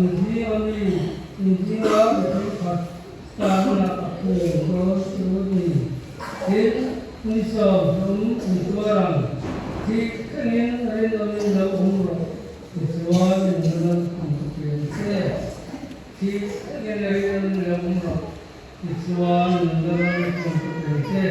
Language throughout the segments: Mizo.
In zinga mi, in zinga mi thenkhat tanna a phu dawn chu ni. Tin, ni 30 in tuar ang, thih thlengin rinawmin lo awm rawh, tichuan nunna lalkhum ka pe ang che. Thih thlengin rinawmin lo awm rawh, tichuan nunna lalkhum ka pe ang che.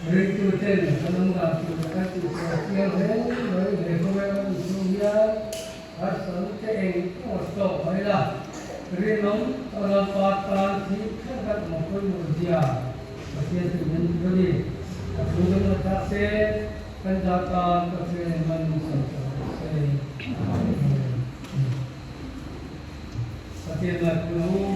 Ringtuten kan awm dan tur kan tihsual chiang hle mai he khawvel a awm chhung hian harsatna te eng emaw tawk mai la, rinawm ka Lalpa tan thih thleng kan awm pawimawh zia Pathian chu min ti a ni. A thu dang a thlak se, kan za tan Pathian in man min sawi tawh rawh se. Amen. Pathian ngaihpui ang u.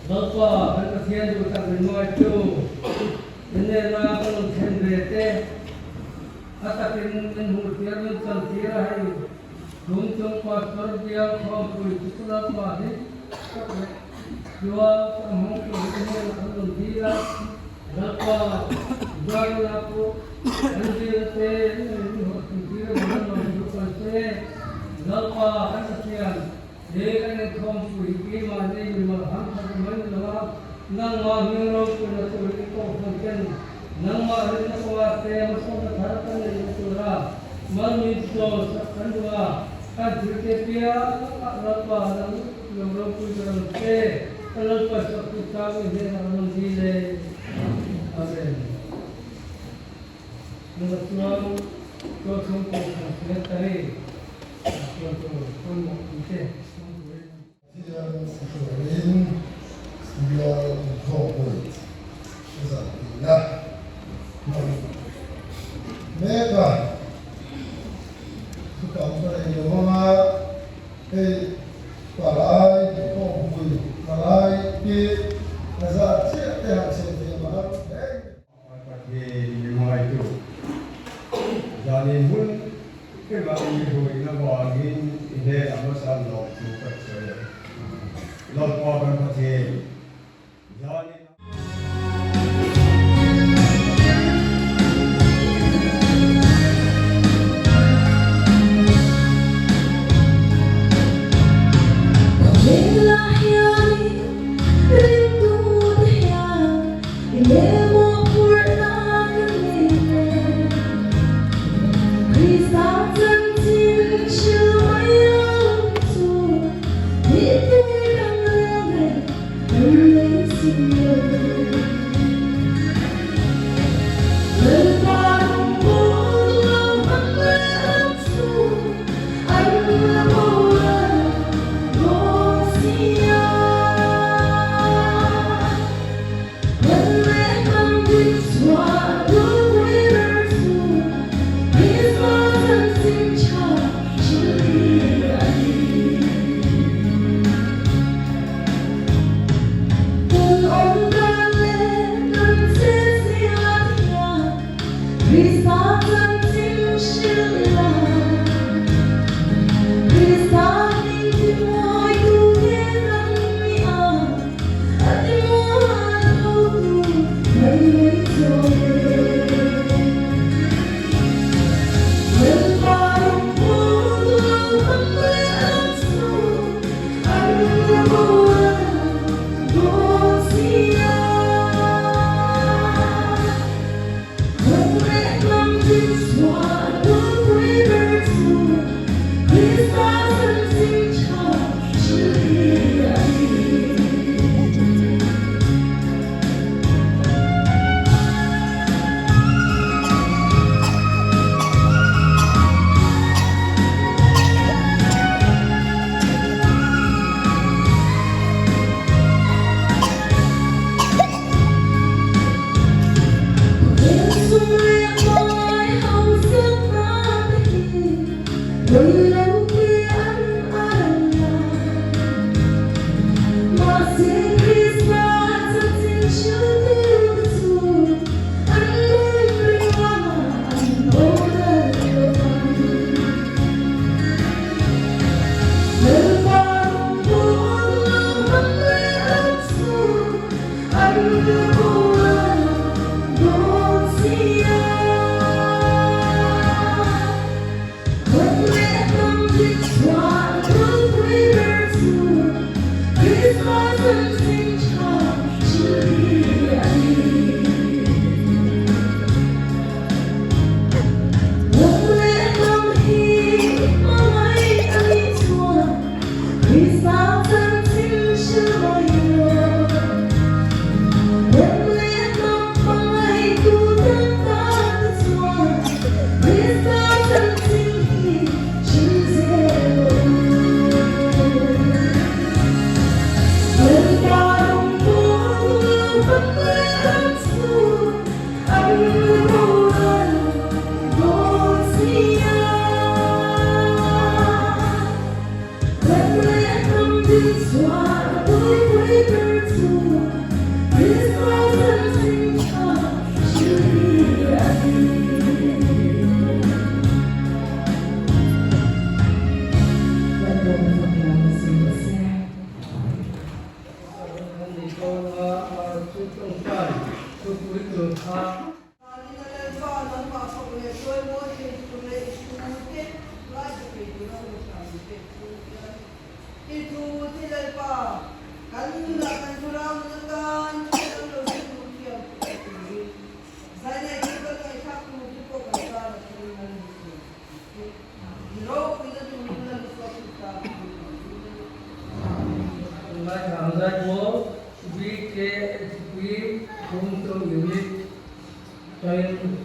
Lalpa, kan Pathian duh tak min hmangaihtu, i hnena ka rawn thlen ve te, a takin min hmuh tir min chan tir a hei, chung chung pastor bial khawmpui chu ka Lalpa hi tak leh chuan ka hmang tur i hnenah an rawn dil a, Lalpa, Zion-ah pawh an zirna te min hlawhtlin tir a duh a nuam chu kal se, Lalpa, kan Pathian, He kan inkhawm chu hi keimahni mimal ham khat mai ni lo a, nangmah hming ropuina tur i kohhran ten nangmah rinna kawngah te hmasawnna thar kan neihna tura malmin sawn sak kan duh a, kan thil te piang ah Lalpa nang lo ropui ka rawn che, ka Lalpa sak chu chang i hnenah rawn dil e. Amen. Nula chuan Tualchhung Kohhran Secretary chuan tur pawimawh tih te hmang turin a. Pathian hruaiin bial inkhawmpui a zahpuina hman mek a, thutang ka nei lo anga hei palai inkhawmpui palai hi a zah chiah te han chhe thiam a har hle. Pathian mi hmaitu zanin hun kema i ruihna vangin i hnenah hmasa lawm thu ka sawi ang. Lalpa kan Pathian, zanin. BKHP Bungtlang Unit tangin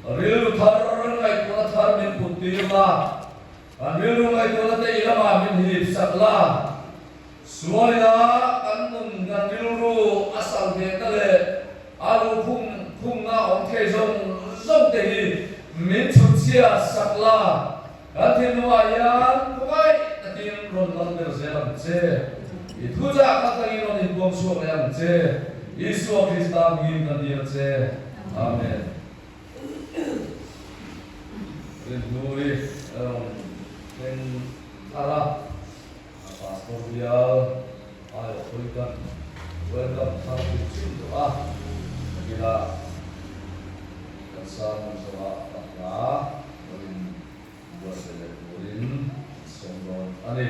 Rilru thar ngaihtuahna thar min put tir la, kan rilru ngaihtuahna te i lamah min hip sak la. Sualina kan nun kan rilru a sal vehna leh a luhkhung khungna awm thei zawng zawng te hi min chhutchhia sak la. Kan thinlungah hian khawngaih takin rawn lal ber zel ang che. I thuchah kha tangin rawn inpuang chhuak leh ang che. Isua Krista hmingin kan dil che. Amen. Rinhlui rawn thleng thar a, a pastor bial aiawh pawhin kan welcome thar hrim hrim tawh a, nakinah kan sermon zawhah ka hla rawn in buatsaih leh turin an sawm dawn a ni.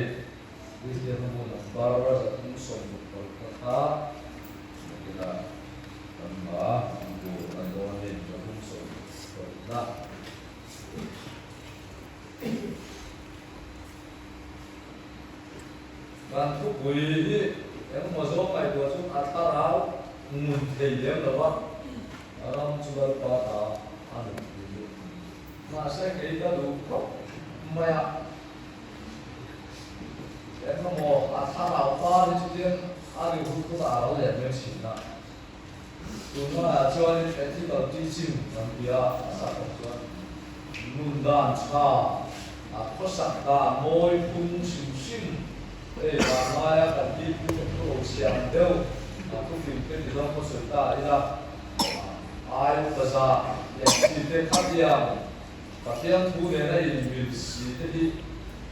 Kristian hmu number 360 kha kha nakinah kan hla hmu tur a ni dawn a ni, 360 na. Kan thupui hi engmaw zawng ngaihtuah chu a thlarau ngun thei lem lo a, ram chu Lalpa ta a ni tih chu. Mahse kei ka duh khawp mai a, engemaw a thlarau pa hi chutiang a ri hut hut a alo let mai thin a. Tunlaiah chuanin ethical teaching kan ti a, a sak awm chuan nun dan tha, a khawsak dan mawi phung hrim hrim hei vanlaia kan ti pu te thu lo chhiam deuh a thufing te ti zawng pawh sawi ta ila ai upa zah leh chi te khatiang Pathian thu nena inmil si te hi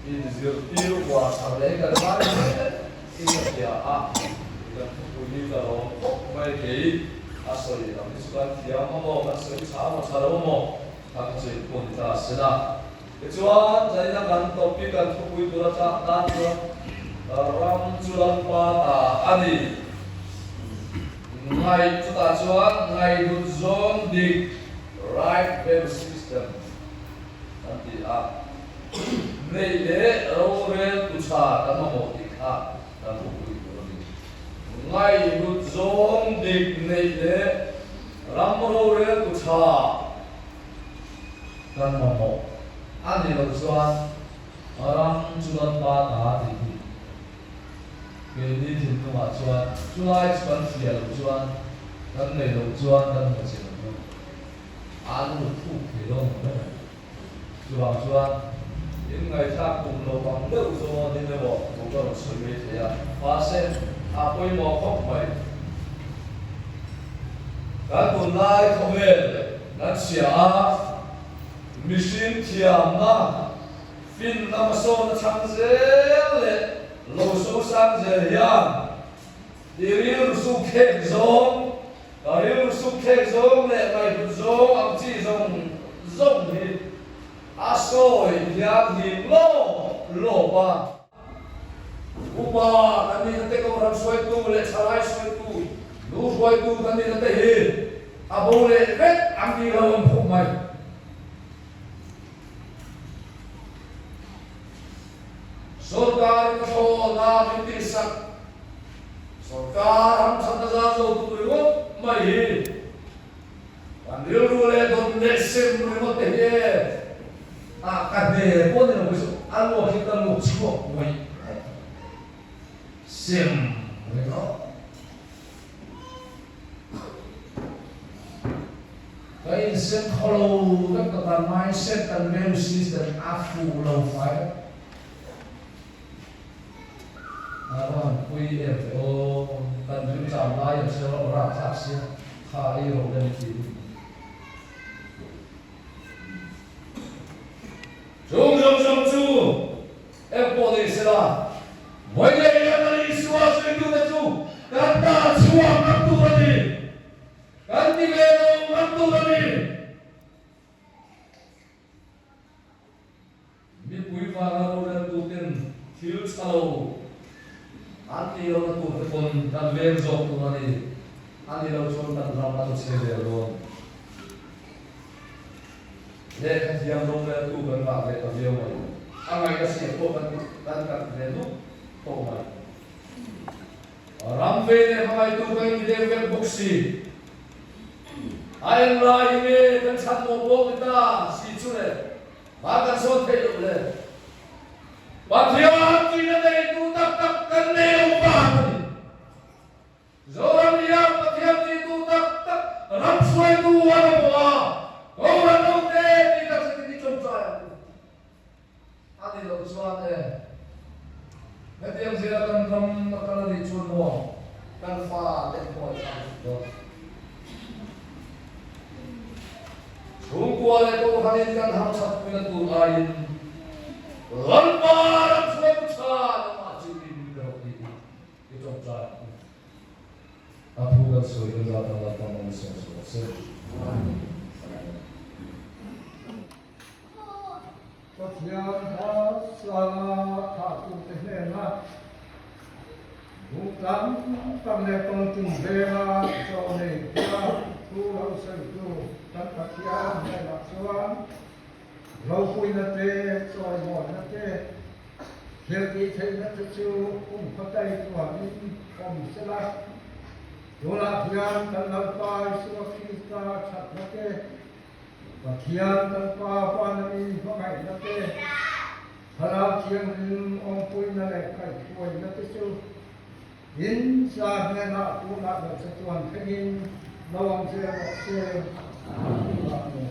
inzirtir uar thar leh kan ngai hle in ka hria a, kan thupui hi ka lawm khawp mai kei a sawi lam hi chu kan thiam a maw, kan sawi tha maw tha lo maw kan sawi pawh ni ta se la. Tichuan zaina kan topic kan thupui tur atlak nan chuan ram chu Lalpa ta a ni. Ngaih chutah chuan ngaihhlut zawng dik Right Value System kan ti a, neih leh rorel tu tha kan mamawh tih kha kan thupui tur a ni. Ngaihhlut zawng dik neih leh ram rorel tu tha kan mamawh a nih loh chuan ram chu Lalpa ta tih hi keini thinlungah chuan chulai chu kan hria loh chuan kan neih loh chuan kan hmu chin ang chu a lut thuk thei dawn lo mai mai. Chuvang chuan in ngaihthlak kum lo ang deuh zawng a din emaw thu ka rawn sawi mai thei a, mahse a pawimawh khawp mai. Kan tunlai khawvel kan chhia a, mihring thiamna Finna hmasawn a chhang zel leh lo sosang zel hian i rilru suk thlek zawng, ka rilru suk thlek zawng leh ngaihhlut zawng ang chi zawng zawng hi a sawi hian hlim lawp lawp a. Upa kan nihna te kohhran hruaitu leh thalai hruaitu, nu hruaitu kan nihna te hi a bo leh vek ang tih lo awm khawp mai. Sorkar in a thlawn a min tihsak, sorkar hamthatna zar zo tur ringawt mai hi kan rilru leh dawn leh sem ringawt te hi e ah ka hne pawh ni lo chu a luak hi ka luak chhuak mai sem ringawt. Ka insem khaw lo vek ka kan mindset kan value system a fuh lo fai vek. A va han pui em ve aw, kan rim cham lai ang se rawh rapthlak sia kha ei ro le ni ti hi. Chung zawng zawng chu Eng pawh ni sela, vawi leh hian a Isua zuitute chu kan ta chhuak ngam tur a ni. Kan ti ve lo ngam tur a ni. Mipui vanga roreltuten thil tha lo an tih lohna tur te pawn kan veng zawk tur a ni. A ni lo chuan kan ram a tawchhe zel dawn. Lehkha thiam roreltu kan ngah ve ta viau mai. A ngaihna siam pawh kan kan kat ve nuk tawh mai. Ram vei leh hmangaihtu kan inti deuh vek bawk si. A englai hi nge kan chhan mawh pawh ni ta si chu le, hma kan sawn theih loh le. Pathian tihna neitu tak tak kan nei lo vang a ni. Zoram nia Pathian tihtu tak tak ram hruaitu a mamawh a, Kohhran hote tih tak zetin i tawngtai ang u. A ni loh chuan e, hetiang zela kan ram a kal a nih chuan maw kan fa te hmuai chang thei dawn. Chhungkua leh Kohhranin kan hamchhatpuina tur aiin Lalpa ram hruaitu tha nangmah chu mi min pe rawh tiin i tawngtai ang u. A thu kan sawi na zat a Lalpa malsawm rawh se. Amen. Pathian hma sanga thlahtute hnena buk tam tak leh tawngtum venga chaw nei tia thu lo sawitu kan Pathian hnenah chuan ropuina te, chawimawina te, thiltihtheihna te chu kumkhaw tuanin awm sela. Tunah hian kan Lalpa Isua Krista thatna te, Pathian kan Pa Vanami hmangaihna te, Thlarau Thianghlim awmpuina leh kaihhruaina te chu in za hnenah tunah lo chatuan thlengin lo awm zel rawh se. Amen.